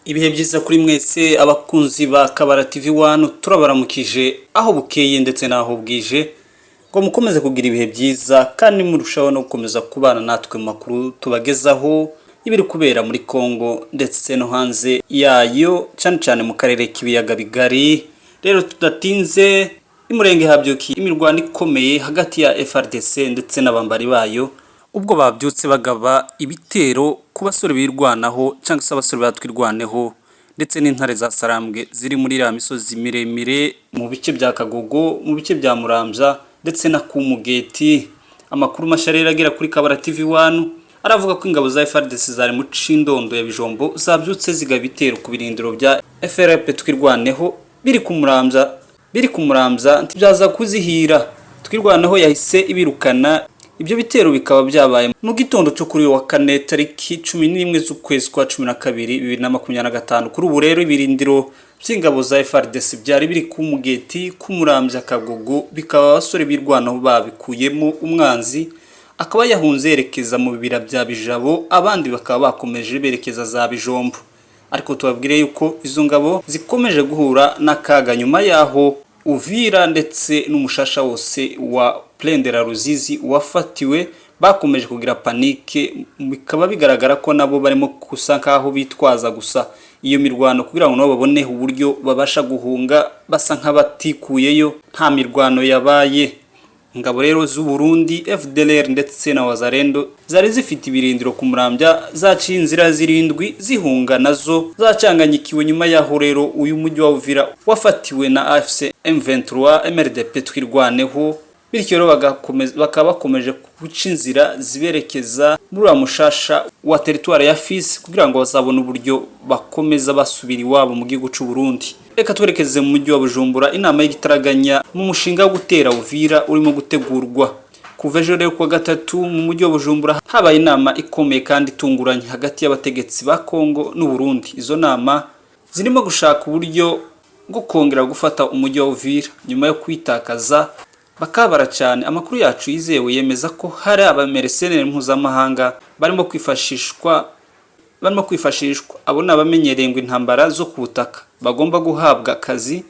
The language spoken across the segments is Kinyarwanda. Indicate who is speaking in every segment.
Speaker 1: Ibihe byiza kuri mwese abakunzi ba Kabara TV 1, turabaramukije aho bukeye ndetse n'aho bwije, ngo mukomeze kugira ibihe byiza kandi murushaho no gukomeza kubana natwe mu makuru tubagezaho ibiri kubera muri Congo ndetse no hanze yayo, cyane cyane mu karere k'ibiyaga bigari. Rero tudatinze, imurenge habyukiye imirwano ikomeye hagati ya FARDC ndetse n'abambari bayo, ubwo babyutse bagaba ibitero ku basore birwanaho cyangwa se abasore batwirwaneho ndetse n'intare za Sarambwe ziri muri iriya misozi miremire mu bice bya Kagogo, mu bice bya Muramvya ndetse na Kumugeti. Amakuru mashya rero agera kuri Kabara TV 1 aravuga ko ingabo za FARDC zari mu Cindondo ya Bijombo zabyutse zigaba ibitero ku birindiro bya FRP Twirwaneho biri ku Muramvya, biri ku Muramvya. Ntibyaza kuzihira, Twirwaneho yahise ibirukana. Ibyo bitero bikaba byabaye mu gitondo cyo kuri uyu wa kane, tariki 11 z'ukwezi kwa 12 2025. Kuri ubu rero ibirindiro by'ingabo za FARDC byari biri ku Mugeti, ku Muramvya, Kagogo, bikaba abasore birwanaho babikuyemo, umwanzi akaba yahunze yerekeza mu bibira bya Bijabo, abandi bakaba bakomeje berekeza za Bijombo. Ariko tubabwire yuko izo ngabo zikomeje guhura n'akaga nyuma yaho Uvira ndetse n'umushasha wose wa Plaine de la Ruzizi wafatiwe. Bakomeje kugira panique, bikaba bigaragara ko nabo barimo gusa nkaho bitwaza gusa iyo mirwano kugira ngo nabo babone uburyo babasha guhunga basa nk'abatikuyeyo nta mirwano yabaye. Ingabo rero z'u Burundi, FDLR ndetse na Wazalendo, zari zifite ibirindiro ku Murambya, zaciye inzira zirindwi zihunga, nazo zacanganyikiwe nyuma yaho rero uyu mujyi wa Uvira wafatiwe na AFC M23 MRDP Twirwaneho. Bityo rero bakaba bakomeje guca inzira ziberekeza muri uriya mushasha wa teritwari ya Fizi kugira ngo bazabone uburyo bakomeza basubira iwabo mu gihugu cy'u Burundi. Reka twerekeze mu mujyi wa Bujumbura. Inama y'igitaraganya mu mushinga wo gutera Uvira urimo gutegurwa. Kuva ejo rero kuwa gatatu, mu mujyi wa Bujumbura habaye inama ikomeye kandi itunguranye hagati y'abategetsi ba Kongo n'u Burundi. Izo nama zirimo gushaka uburyo bwo kongera gufata umujyi wa Uvira nyuma yo kwitakaza bakabara cyane. Amakuru yacu yizewe yemeza ko hari abamercenaires mpuzamahanga barimo kwifashishwa. Abo ni abamenyereye ngo intambara zo ku butaka, bagomba guhabwa akazi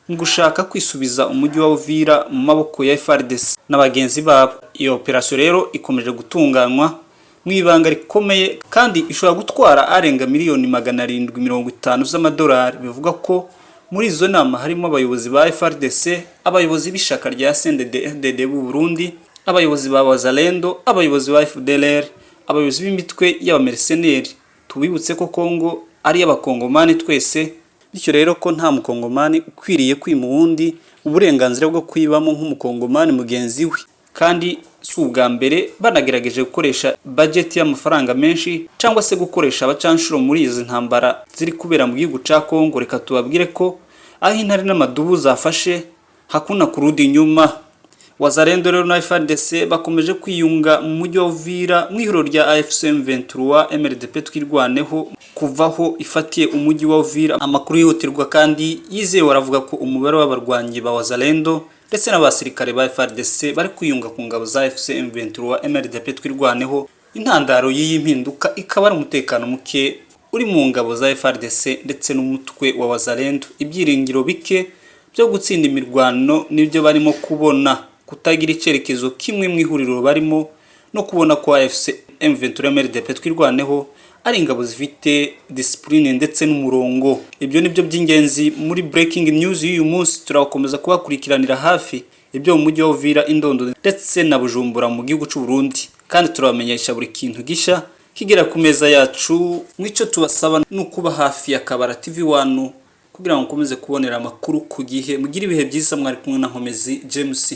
Speaker 1: mu gushaka kwisubiza umujyi wa Uvira mu maboko ya FARDC na bagenzi babo. Iyo operasiyo rero ikomeje gutunganywa mu ibanga rikomeye kandi ishobora gutwara arenga miliyoni 750 z'amadolari. Bivuga ko muri izo nama harimo abayobozi ba FARDC, abayobozi b'ishyaka rya CNDD-FDD b'u Burundi, abayobozi ba Wazalendo, abayobozi ba FDLR, abayobozi b'imitwe y'abamercenaires. Tubibutse ko Kongo ari iy'abakongomani twese, bityo rero ko nta mukongomani ukwiriye kwima uwundi uburenganzira bwo kwibamo nk'umukongomani mugenzi we. Kandi si ubwa mbere banagerageje gukoresha budget y'amafaranga menshi cyangwa se gukoresha abacanshuro muri izi ntambara ziri kubera mu gihugu ca Kongo. Reka tubabwire ko aho intare n'amadubu zafashe hakuna kurudi nyuma. Wazalendo rero na FARDC bakomeje kwiyunga mu mujyi wa Uvira mu ihuriro rya AFC M23 MRDP Twirwaneho kuvaho ifatiye umujyi wa Uvira. Amakuru yihutirwa kandi yizewe aravuga ko umubare w'abarwanyi ba Wazalendo ndetse n'abasirikare ba FARDC bari kwiyunga ku ngabo za AFC M23 MRDP Twirwaneho. Intandaro y'iyi mpinduka ikaba ari umutekano muke uri mu ngabo za FARDC ndetse n'umutwe wa Wazalendo, ibyiringiro bike byo gutsinda imirwano nibyo barimo kubona, kutagira icyerekezo kimwe mu ihuriro barimo, no kubona ko AFC M23 MRDP Twirwaneho ari ingabo zifite discipline ndetse n'umurongo. Ibyo nibyo by'ingenzi muri breaking news y'uyu munsi. Turakomeza kubakurikiranira hafi ibyo mu mujyi wa Uvira, Indondo ndetse na Bujumbura mu gihugu cy'u Burundi, kandi turabamenyesha buri kintu gishya kigera ku meza yacu. Mwicyo tubasaba ni ukuba hafi ya Kabara TV 1 kugira ngo mukomeze kubonera amakuru ku gihe. Mugire ibihe byiza. Mwari kumwe na Nkomezi James.